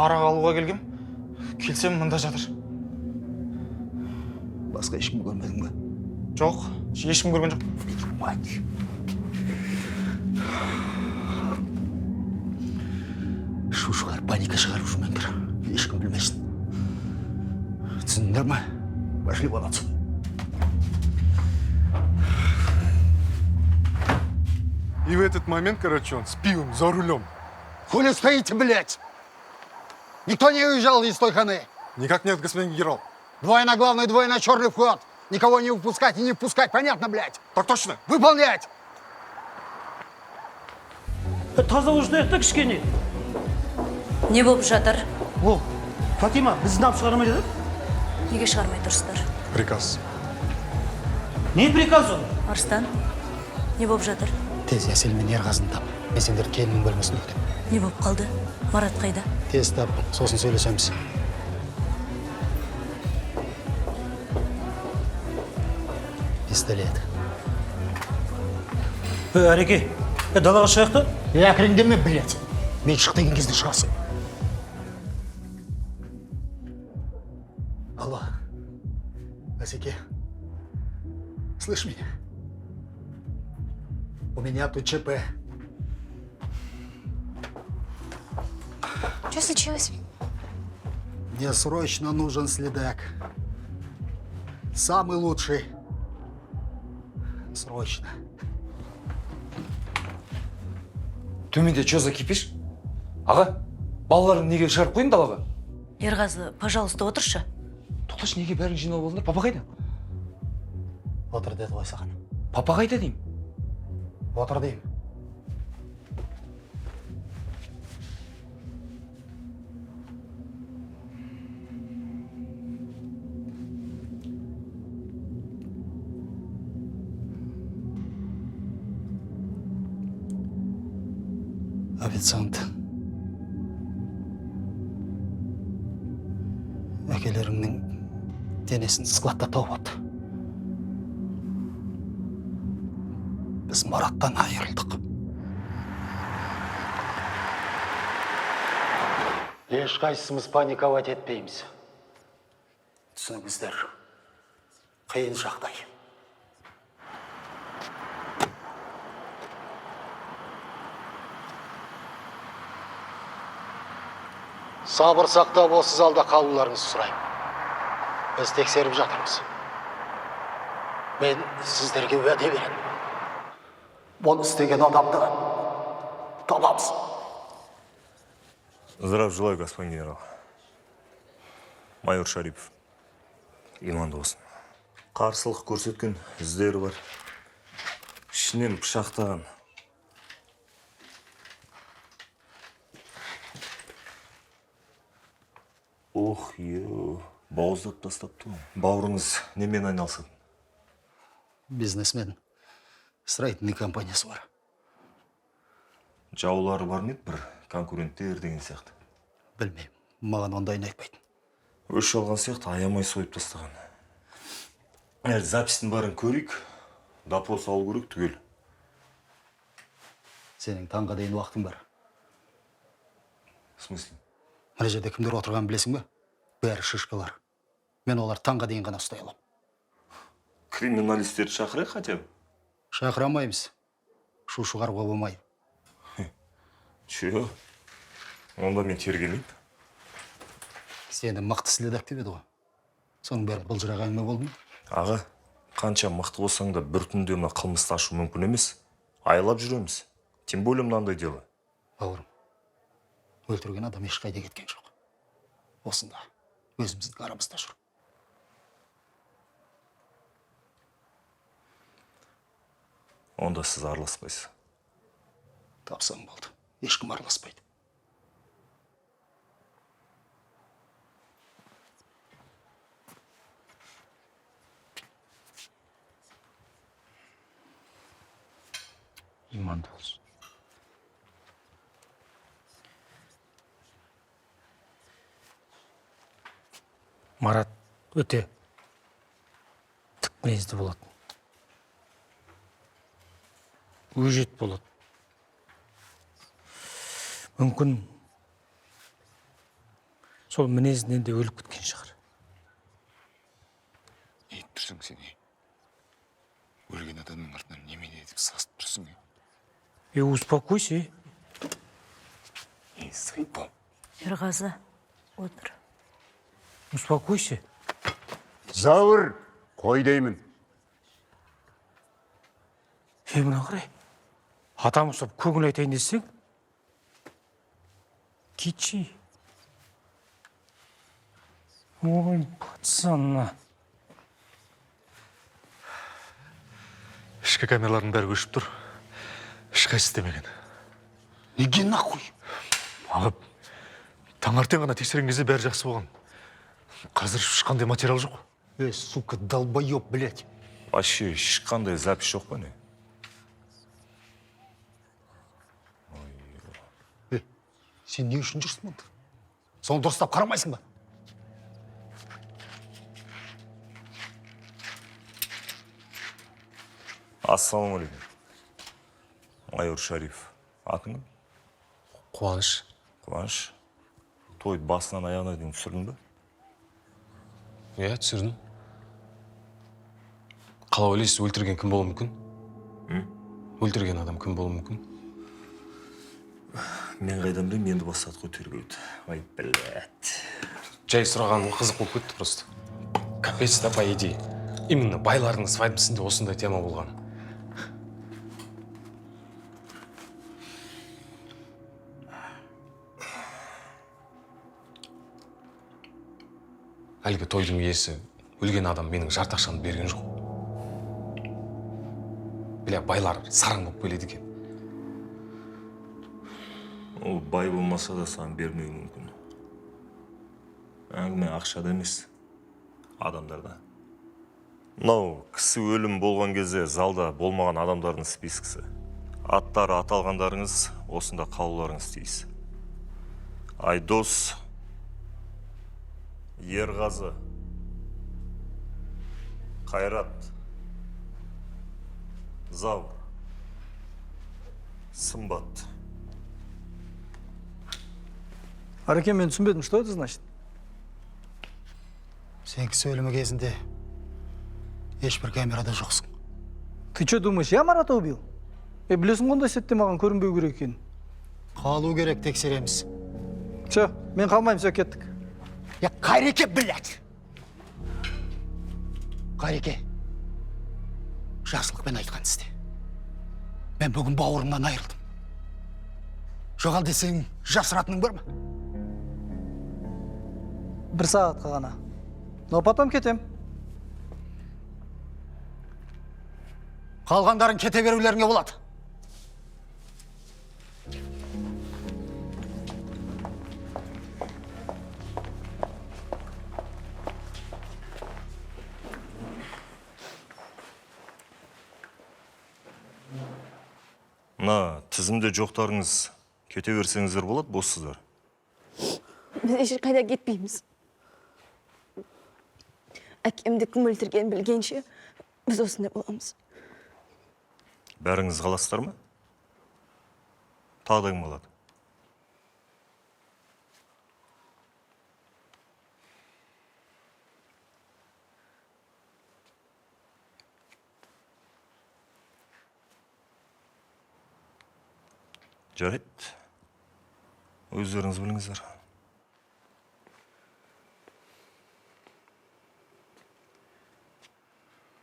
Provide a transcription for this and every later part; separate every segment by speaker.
Speaker 1: Арақ алуға келгем. Келсем, мында жатыр.
Speaker 2: Басқа ешкім көрмедің бе?
Speaker 1: Жоқ, ешкім көрген жоқ.
Speaker 2: Мать. Шу шығарып, паника шығарып жүрмеңдер. Ешкім білмесін. Түсіндіңдер ме? Пошли вон отсюда.
Speaker 3: И в этот момент, короче, он с пивом за рулем.
Speaker 4: Хули стоите, блядь? Никто не уезжал из той ханы.
Speaker 3: Никак нет, господин генерал.
Speaker 4: Двое на главный, двое на черный вход. Никого не выпускать и не впускать, понятно, блядь?
Speaker 3: Так точно.
Speaker 4: Выполнять!
Speaker 5: Таза жинайық та кішкене.
Speaker 6: Не болып жатыр?
Speaker 5: О, Фатима, бізді неғып шығармай жатыр?
Speaker 6: Неге шығармай тұрсыздар?
Speaker 3: Приказ.
Speaker 5: Не приказ ол?
Speaker 6: Арыстан, не болып жатыр?
Speaker 4: Тез Әсел мен Ерғазыны тап. Мен сендерді келіннің бөлмесінде күтемін.
Speaker 6: Не болып қалды? Марат қайда?
Speaker 4: Тез тап, сосын сөйлесеміз. Пистолет.
Speaker 5: Е, Әреке, далаға шығайық та.
Speaker 4: Е, әкіреңдеме, блядь. Мен шық деген кезде шығасың. Алло. Асеке. Слышь меня? У меня тут ЧП.
Speaker 7: Что случилось?
Speaker 4: Мне срочно нужен следак. Самый лучший. Срочно.
Speaker 8: Төменде че за кипиш? Аға, балаларың неге шығарып қойдың далаға?
Speaker 6: Ерғазы, пожалуйста, отыршы.
Speaker 8: Тоқташы, неге бәрің жиналып алдыңдар? Папа қайда?
Speaker 4: Отыр деді ғой саған.
Speaker 8: Папа қайда деймін?
Speaker 4: Отыр деймін. Официант. Әкелеріңнің денесін складта тауып алыпты. Біз Мараттан айырылдық. Ешқайсымыз паниковать етпейміз. Түсініңіздер, қиын жағдай. Сабыр сақтап, осы залда қалуларыңызды сұраймын. Біз тексеріп жатырмыз. Мен сіздерге уәде беремін. Оны істеген адамды табамыз.
Speaker 9: Здравия желаю, господин генерал. Майор Шарипов. Иманды болсын. Қарсылық көрсеткен іздері бар. Ішінен пышақтаған. Ох, е, бауыздап тастапты ғой. Бауырыңыз немен айналысады?
Speaker 4: Бизнесмен. Строительный компаниясы бар.
Speaker 9: Жаулары бар ма еді, бір конкуренттер деген сияқты?
Speaker 4: Білмеймін. Маған ондайын айтпайтын.
Speaker 9: Өш алған сияқты, аямай сойып тастаған. Әлі записьтің бәрін көрейік. Допрос алу керек түгел.
Speaker 4: Сенің таңға дейін уақытың бар.
Speaker 9: В смысле?
Speaker 4: Мына жерде кімдер отырғанын білесің бе? Бәрі шишкалар. Мен олар таңға дейін ғана ұстай аламын.
Speaker 9: Криминалистерді шақырайық хотя бы.
Speaker 4: Шақыра алмаймыз. Шу шығаруға болмайды.
Speaker 9: Че? Онда мен тергемеймін.
Speaker 4: Сені мықты следак деп еді ғой. Соның бәрі былжырақ әңгіме болды ма?
Speaker 9: Аға, қанша мықты болсаң да, бір түнде мына қылмысты ашу мүмкін емес. Айлап жүреміз. Тем более мынандай дело.
Speaker 4: Бауырым, өлтірген адам ешқайда кеткен жоқ. Осында, өзіміздің арамызда жүр.
Speaker 9: Онда сіз араласпайсыз.
Speaker 4: Тапсаң болды. Ешкім араласпайды.
Speaker 8: Иманды болсын.
Speaker 5: Марат өте тік мінезді болатын. Өжет болады. Мүмкін Сол мінезінен де өліп кеткен шығар.
Speaker 3: Не етіп тұрсың сен, е? Өлген адамның артынан немене деп сасып тұрсың, е?
Speaker 5: Е, успокойся, е.
Speaker 3: Ей, заебал.
Speaker 6: Ерғазы, отыр.
Speaker 5: Успокойся.
Speaker 7: Зауыр, қой деймін.
Speaker 5: Е, мына қарай. Адам ұстап көңіл айтайын десең, кетші. Ой, пацана.
Speaker 10: Ішкі камералардың бәрі өшіп тұр. Ешқайсысы істемеген.
Speaker 4: Неге нахуй?
Speaker 10: Аға, таңертең ғана тексерген кезде бәрі жақсы болған. Қазір ешқандай материал жоқ.
Speaker 4: Эй, сука, долбоеб, блядь.
Speaker 9: Вообще ешқандай запись жоқ па, не?
Speaker 4: Эй, сен не үшін жүрсің мұнда? Соны дұрыстап қарамайсың ба?
Speaker 9: Ассалаумағалейкум, майор Шариф. Атың кім?
Speaker 8: Қуаныш.
Speaker 9: Қуаныш, тойды басынан аяғына дейін түсірдің бе?
Speaker 8: Иә, түсірдім. Қалай ойлайсыз, өлтірген кім болуы мүмкін? Өлтірген адам кім болуы мүмкін?
Speaker 9: Мен қайдан білемін? Енді бастады ғой тергеуді. Ай, блядь.
Speaker 8: Жай сұрағаным, қызық болып кетті просто. Капец да, по идее именно байлардың свадьбасында осындай тема болған. Әлгі тойдың иесі, өлген адам менің жарты ақшамды берген жоқ. Бля, байлар сараң болып келеді екен.
Speaker 9: Ол бай болмаса да, саған бермеуі мүмкін. Әңгіме ақшада емес, адамдарда. Мынау кісі өлім болған кезде залда болмаған адамдардың спискісі. Аттары аталғандарыңыз осында қалуларыңыз тиіс. Айдос, Ерғазы, Қайрат, Заур, Сымбат.
Speaker 1: Ареке, мен түсінбедім, что это значит?
Speaker 4: Сен кісі өлімі кезінде ешбір камерада жоқсың.
Speaker 1: Ты что, думаешь, я Марата убил? Е, білесің ғой, ондай сәтте маған көрінбеу керек екенін.
Speaker 4: Қалу керек, тексереміз.
Speaker 1: Все, мен қалмаймын, все, кеттік.
Speaker 4: Я, Қайреке, блядь! Қайреке, жақсылықпен айтқан істе. Мен бүгін бауырымнан айырылдым. Жоғал десең, жасыратының бар ма?
Speaker 1: Бір сағатқа ғана. Но потом кетем.
Speaker 4: Қалғандарың кете берулеріңе болады.
Speaker 9: Мына тізімде жоқтарыңыз кете берсеңіздер болады, боссыздар.
Speaker 11: Біз ешқайда кетпейміз. Әкемді кім өлтіргенін білгенше, біз осында боламыз.
Speaker 9: Бәріңіз қаласыздар ма? Тағы да кім қалады? Жарайды, өздеріңіз біліңіздер.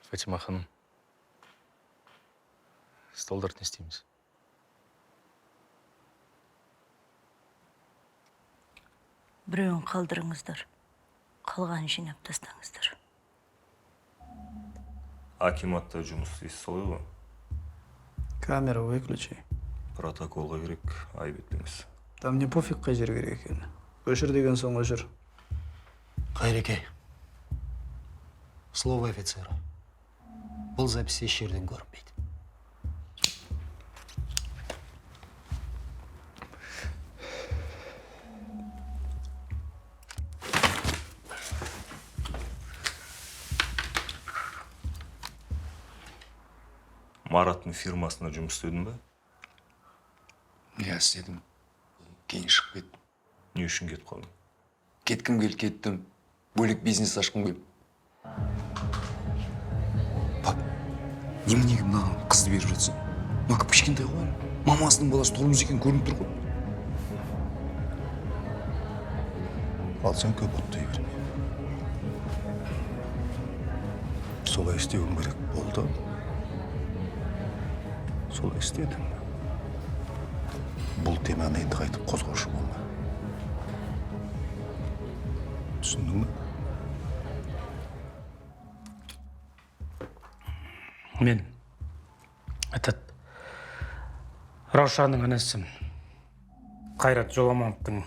Speaker 8: Фатима ханым, столдарды не істейміз?
Speaker 6: Біреуін қалдырыңыздар, қалғанын жинап тастаңыздар.
Speaker 9: Акиматта жұмыс істейсіз, солай ғой?
Speaker 1: Камеру выключи.
Speaker 9: Протоколға керек, айып етпеңіз.
Speaker 1: Там мне пофиг, қай жер керек екенін. Өшір деген соң өшір.
Speaker 4: Қайреке, слово офицера. Бұл запись еш жерден көрінбейді.
Speaker 9: Мараттың фирмасында жұмыс істедің бе?
Speaker 3: Иә, істедім. Кейін шығып кеттім.
Speaker 9: Не үшін кетіп қалдың?
Speaker 2: Кеткім келді, кеттім. Бөлек бизнес ашқым келді. Пап, неменеге мынаған қызды беріп жатсың? Мына кіп-кішкентай ғой әлі. Мамасының баласы тормоз екені көрініп тұр ғой.
Speaker 7: Ал сен көп оттай берме. Солай істеуім керек болды. Солай істедім. Бұл теманы енді қайтып қозғаушы болма. Түсіндің бе?
Speaker 5: Мен этот Раушанның інісі, Қайрат Жоламановтың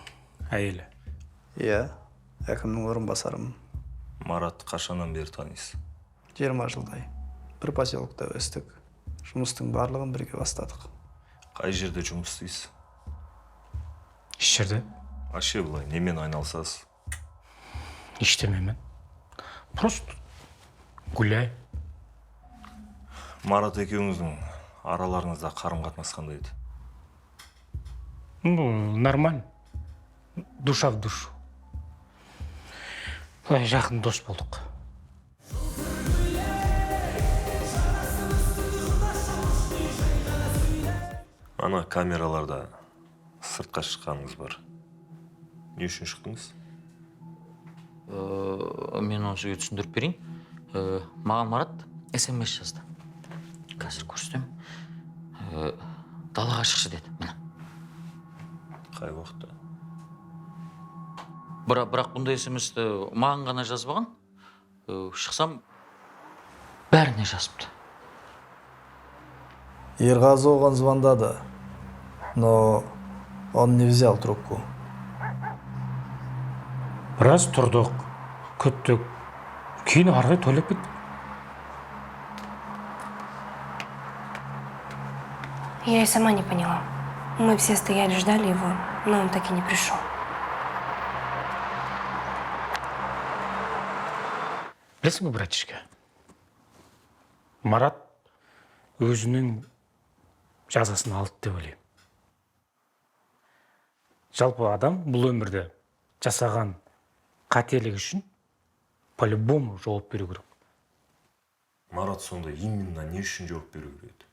Speaker 5: әйелі.
Speaker 1: Иә, әкімнің орынбасарымын.
Speaker 9: Маратты қашаннан бері танисыз?
Speaker 1: 20 жылдай. Бір поселокта өстік. Жұмыстың барлығын бірге бастадық.
Speaker 9: Қай жерде жұмыс істейсіз?
Speaker 5: Еш жерде.
Speaker 9: Вообще былай немен айналысасыз?
Speaker 5: Ештемемен, просто гуляй.
Speaker 9: Марат екеуіңіздің араларыңызда қарым қатынас қандай еді?
Speaker 5: Ну, нормально, душа в душу, былай жақын дос болдық.
Speaker 9: Ана камераларда сыртқа шыққаныңыз бар. Не үшін шықтыңыз?
Speaker 12: Мен оны сізге түсіндіріп берейін. Маған Марат СМС жазды, қазір көрсетемін. Далаға шықшы деді, міне.
Speaker 9: Қай уақытта?
Speaker 12: Бірақ бұндай СМС-ті маған ғана жазбаған. Шықсам, бәріне жазыпты.
Speaker 1: Ерғазы оған звондады, но он не взял трубку.
Speaker 5: Біраз тұрдық, күттік, кейін ары қарай тойлап кеттік.
Speaker 11: Я и сама не поняла. Мы все стояли, ждали его, но он так и не пришел.
Speaker 5: Білесің бе, братишка, Марат өзінің жазасын алды деп ойлаймын. Жалпы адам бұл өмірде жасаған қателік үшін по любому жауап беру керек.
Speaker 9: Марат сонда именно не үшін жауап беру керек еді?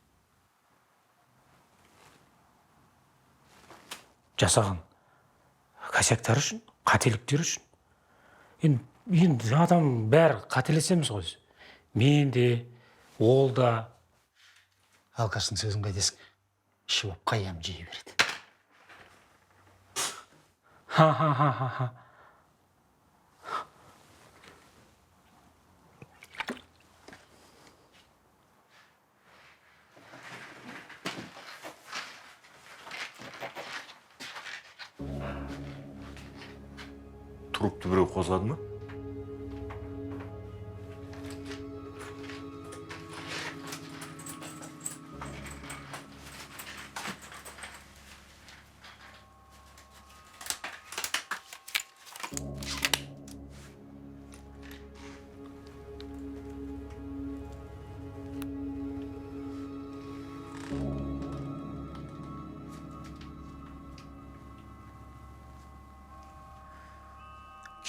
Speaker 5: Жасаған косяктары үшін, қателіктері үшін. Енді адам бәрі қателесеміз ғой, мен де, ол да.
Speaker 4: Алкаштың сөзін қайтесің? Ішіп алып қаям жей береді.
Speaker 5: Ха ха ха ха ха.
Speaker 9: Трупты біреу қозғады ма?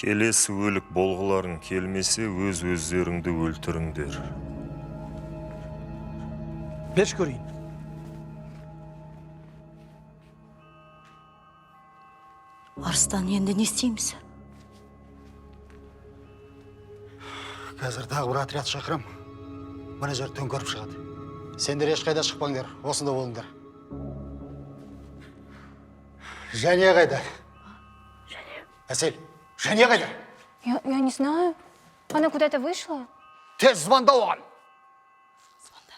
Speaker 9: Келесі өлік болғыларың келмесе, өз өздеріңді өлтіріңдер.
Speaker 1: Берші көрейін.
Speaker 6: Арыстан, енді не істейміз?
Speaker 4: Қазір тағы бір отряд шақырам. Мына жерді төңкеріп шығады. Сендер ешқайда шықпаңдар, осында болыңдар. Жәния қайда? Әсел, Жәния қайда?
Speaker 11: Я не знаю. Она куда-то вышла.
Speaker 4: Тез звонда оған. Звонда.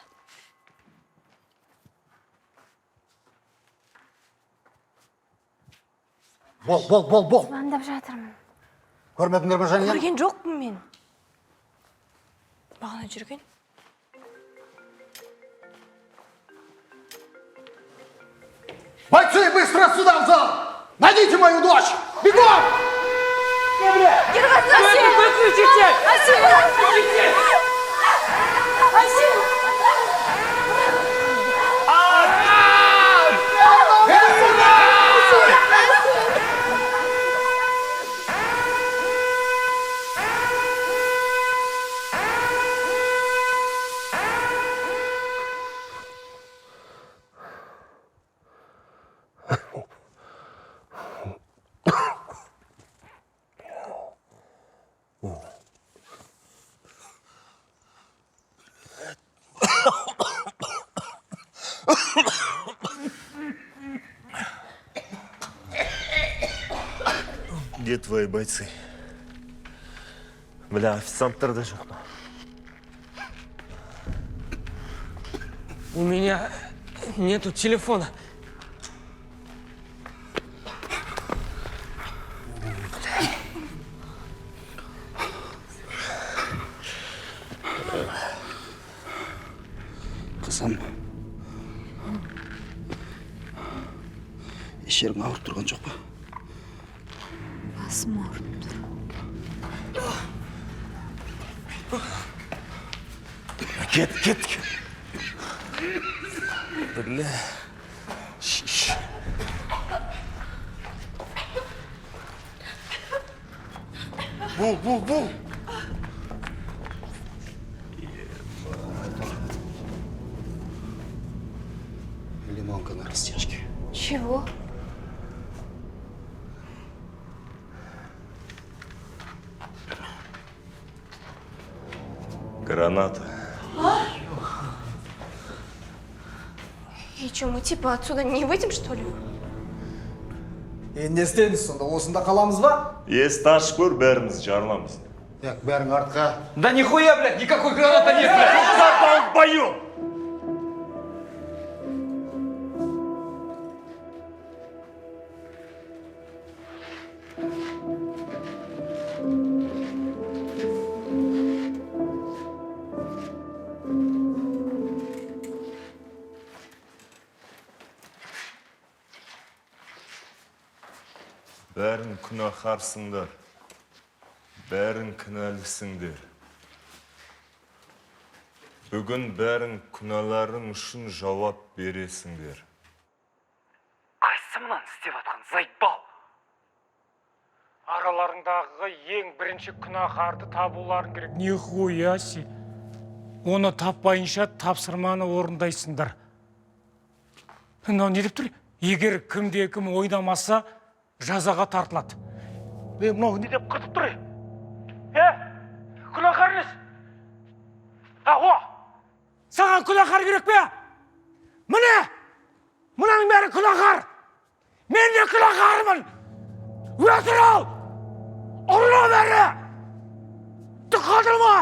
Speaker 4: Бол, бол, бол, бол.
Speaker 11: Звондап жатырмын.
Speaker 4: Көрмедіңдер ме Жәнияны?
Speaker 11: Көрген жоқпын мен. Бағана жүрген.
Speaker 4: Бойцы, быстро сюда в зал! Найдите мою дочь! Бегом!
Speaker 5: Выключите!
Speaker 11: Әсел! Әсел!
Speaker 9: Где твои бойцы? Бля, официанттар да жоқ.
Speaker 13: У меня нету телефона.
Speaker 1: Қызым, еш жерің ауырып тұрған жоқ па?
Speaker 6: Басым ауырып тұр.
Speaker 9: Кет, кет. Бля. Шиш. Бул, бул, бул.
Speaker 4: Лимонка на растяжке.
Speaker 11: Чего?
Speaker 9: Граната.
Speaker 11: И что, мы типа отсюда не выйдем, что ли?
Speaker 1: Енді не істейміз сонда, осында қаламыз ба?
Speaker 9: Есікті ашып көр, бәріміз жарыламыз.
Speaker 4: Так, бәрің артқа.
Speaker 13: Да нихуя, блядь, никакой гранаты нет, блядь!
Speaker 9: Долбоёб! Бәрің күнәһарсыңдар. Бәрің кінәлісіңдер. Бүгін бәрің күнәларың үшін жауап бересіңдер.
Speaker 5: Қайсысы мынаны істеп жатқан, заебал? Араларыңдағы ең бірінші күнәһарды табуларың керек. Нихуя себе. Оны таппайынша тапсырманы орындайсыңдар. Мынау не деп тұр? Егер кімде кім ойнамаса, жазаға тартылады. Е, мынау не деп қыртып тұр? Е, күнәһар несі? А, о! Саған күнәһар керек пе? Міне! Мынаның бәрі күнәһар! Мен де күнәһармын! Өтір ал! Ұрла бәрі! Түк қалдырма!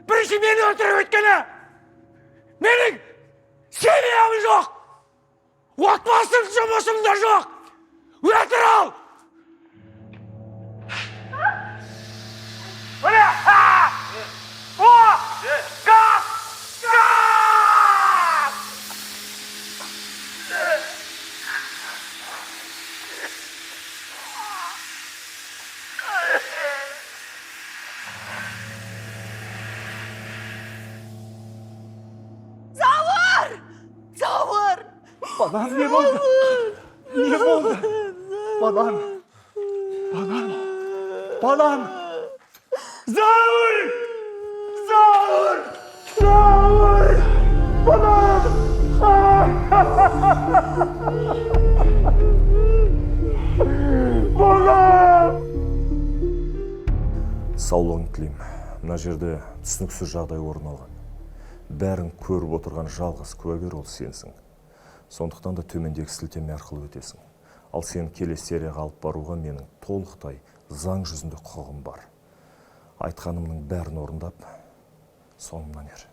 Speaker 5: Бірінші мені өлтіріп, өйткені! Менің семьям жоқ! Отбасым, жұмысым да жоқ! Өтір ал! Міне! О! Газ! Газ!
Speaker 6: Зауыр! Зауыр!
Speaker 1: Балам, не болды? Не болды? Балам! Балам! Балам! Зауыр! Зауыр! Зауыр! Балам! Балам!
Speaker 9: Саулығын тілеймін. Мына жерде түсініксіз жағдай орын алған. Бәрін көріп отырған жалғыз куәгер ол сенсің. Сондықтан да төмендегі сілтеме арқылы өтесің. Ал сен келесі серияға алып баруға менің толықтай заң жүзінде құқығым бар. Айтқанымның бәрін орындап, соңымнан ер.